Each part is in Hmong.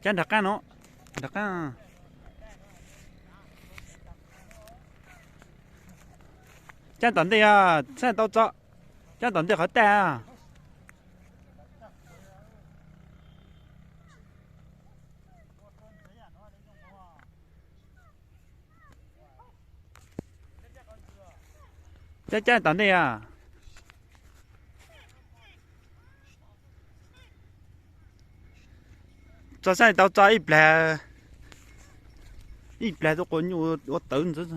Cab nram qab no, nram qab. Cab tom ntej os, saib tau tso. Cab tom ntej qhov tag. Cab cab tom ntej os. Tso saib tau tso ib plag, ib plag tuaj quas nyuj ua tawv ntxwv.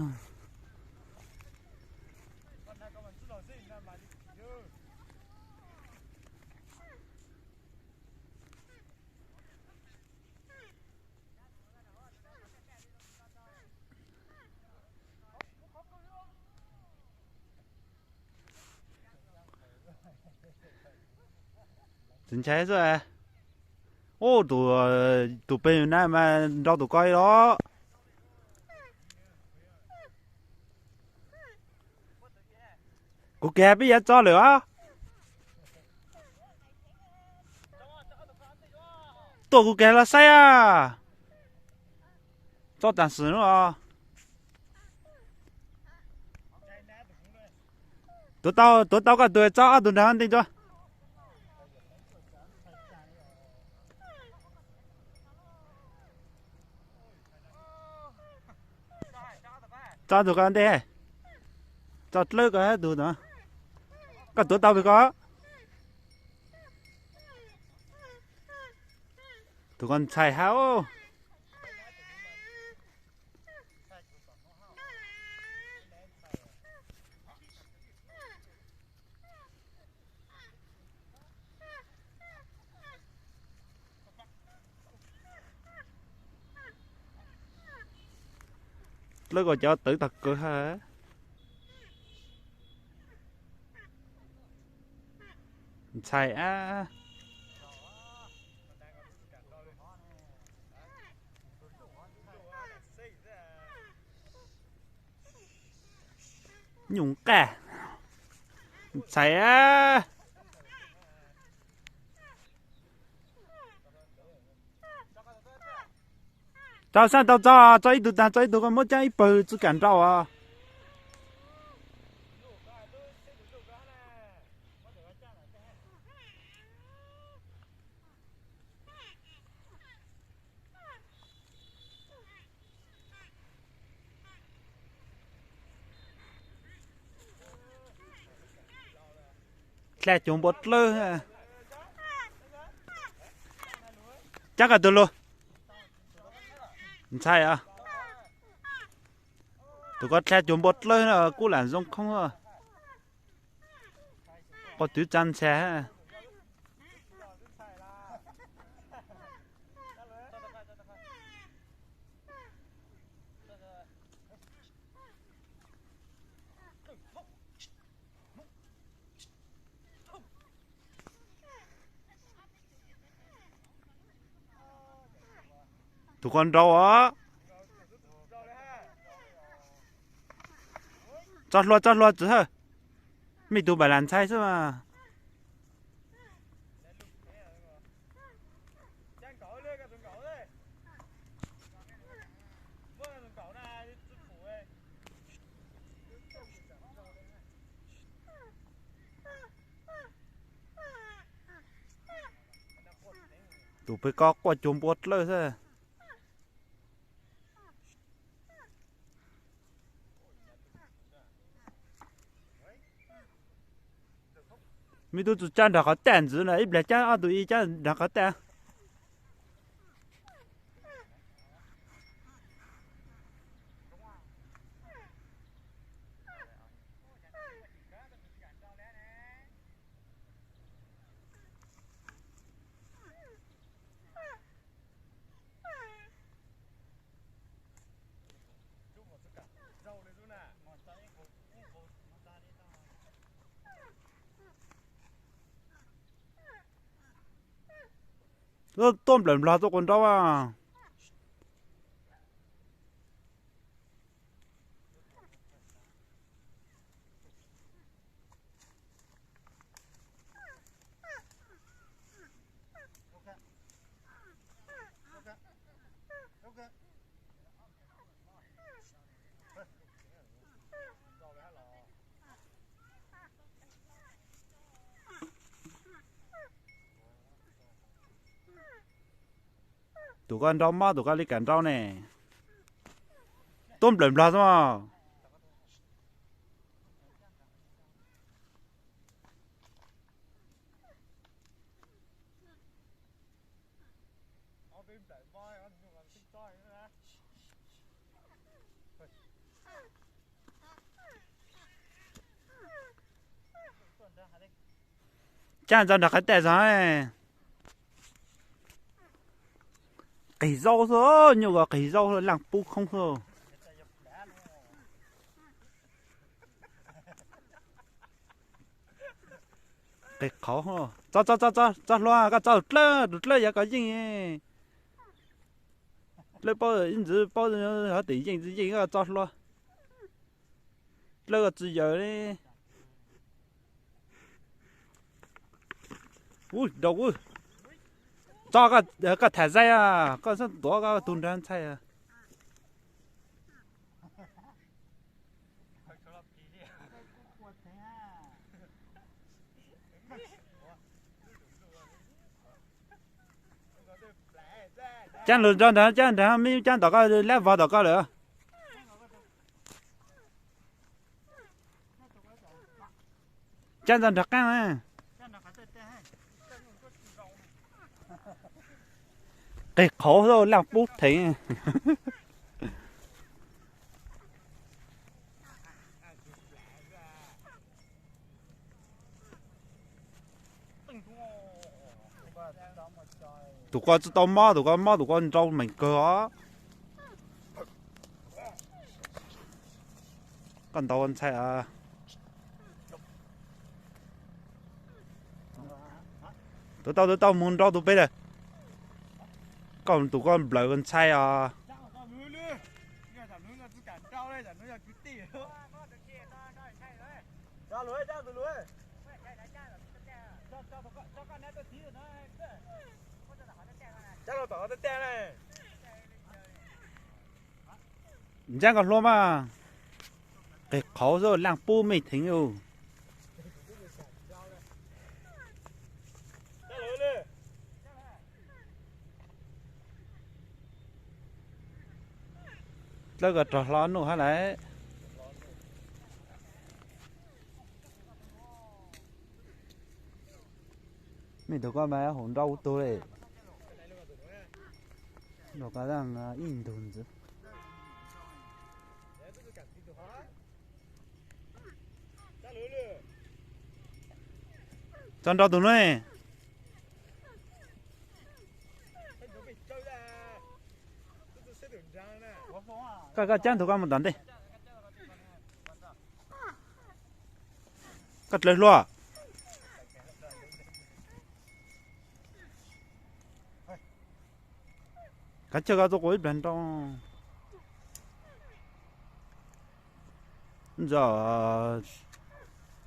Tsis ntshai xwb. Ub, tus pem na mas nrau tus ko los. Kuv kiag peb yav tso lawm os. Tuaj kuv kiag los saib a. Tso tam sim no. Tuav tau, tuav tau koj tus tso ob tug nrag ntej tso. Tso tus ko ntej, tso dlawb ko tus no. Koj tuav tau pem ko. Tus ko ntxhais hab. Dlawb ko cov tawv tag kawg hab. Ntxhais ab. Nyuj nqaj. Ntxhais ab. Tso sab tau tso, tso ib tug tag, tso ib tug koj muab cab ib pawg txuj kam nrau os. Dlha cuag npua dlawb. Cab koj tus lug. Ntxhais os. Tus ko dlha cuag npua dlawb no kuj lam zoo khoob. Quas twv tsa ntxhais. Tus ko nrau os. Tso hlua, tso hlua txiv hawj. Mej tug npam lam ntxhais xwb mas. Tus pem ko quaj cuag npua dlawb xwb. Mej tub tsi cab nrag qhov tag ntxiv na, ib plag cab ob tug ib cab nrag qhov tag. Tuaj nplawm nplog tuaj quas nraub a. Tus koj nrau mob, tus koj li kam nrau ne. Tuab nplawm nplog xwb os. Cab txog nram qab tes zog. Qis zaub xwb, nyuj ko qis zaub xwb, laaj pub khoob xwb. Qis qhauv. Txo, txo, txo, txo hlua, koj txo tus dlawb, tus dlawb yog koj yeej. Dlawb paub ib ntxwv paub hov tim yeej yeej koj txo hlua. Dlawb koj tsis yawm li. Ub, nrau ub. Txo, koj tham zaij, koj xub tuav koj tug nrag ntxhais. Cab lug nrog nrag, cab nrag, mib cab tom koj, lab vog tom koj lawm. Cab ntxog nrag qaab. Qis qhauv xwb, laaj pub theev. Tus ko tsis tau mob, tus ko mob, tus ko nrau meem kawg os. Koj ntaus ntxhais. Tus tau, tus tau mus nrau tus pem lawm. Koj tus ko nplawm ntxhais os. Ntsaab koj hlua mas. Qis qhauv xwb, laaj pub mej theev ub. Dlawb koj rog hlo nuj hab lawm. Mej tug ko mas haum nrau tug le. Nrau ko ib ntug ntxiv. Tso nrau tus nuav. Koj, koj caab tug koj mus tom ntej. Koj dlawg hlua. Kav chawj koj tuaj quas ib plag nrau. Ntxawm,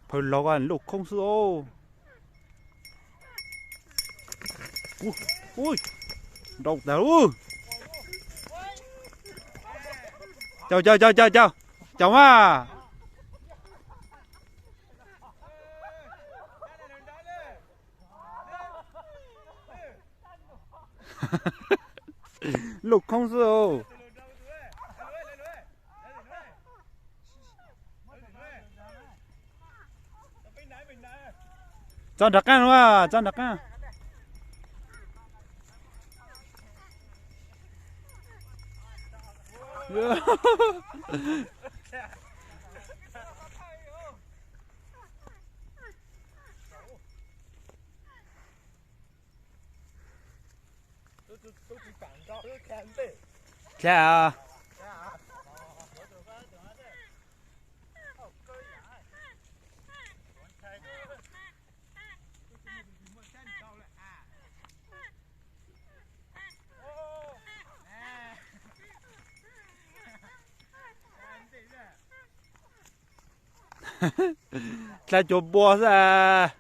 phaw laug ko luj khoob xwb os. Ub, nrau tag ub. Caum, caum, caum, caum, caum, caum mas. Luj khoob xwb os. Tso nram qaab, tso nram qaab. Tsa. Dlha cuag npua xwb.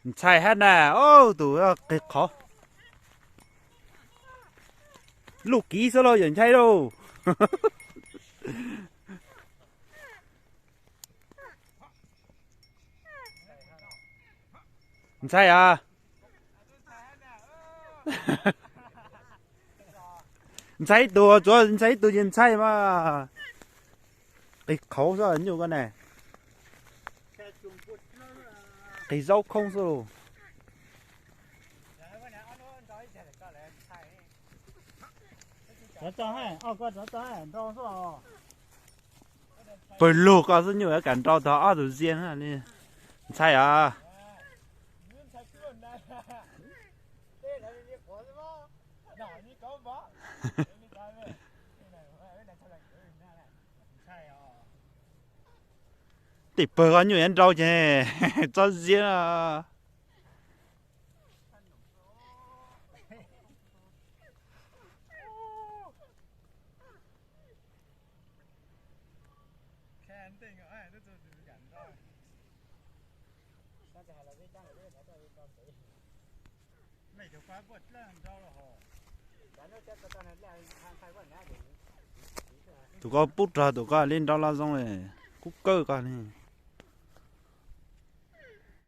Ntxhais hab na, tus qig qhov. Luj kiv xwb lauj, yawm nchai lauj. Ntxhais a, ntxhais ib tug, tsuav ntxhais ib tug ces ntxhais mas. Qis qhauv xwb nyuj ko ne, qis zaub khoob xwb. Pawg lug ko xwb nyuj yuav kam nrau tau ob tug ziab li. Ntxhais a, tim pawg ko nyuj yuav nrau ces txob ziab. Tus ko pub rog tus ko li nrau los zoo li, kub kawg ko li.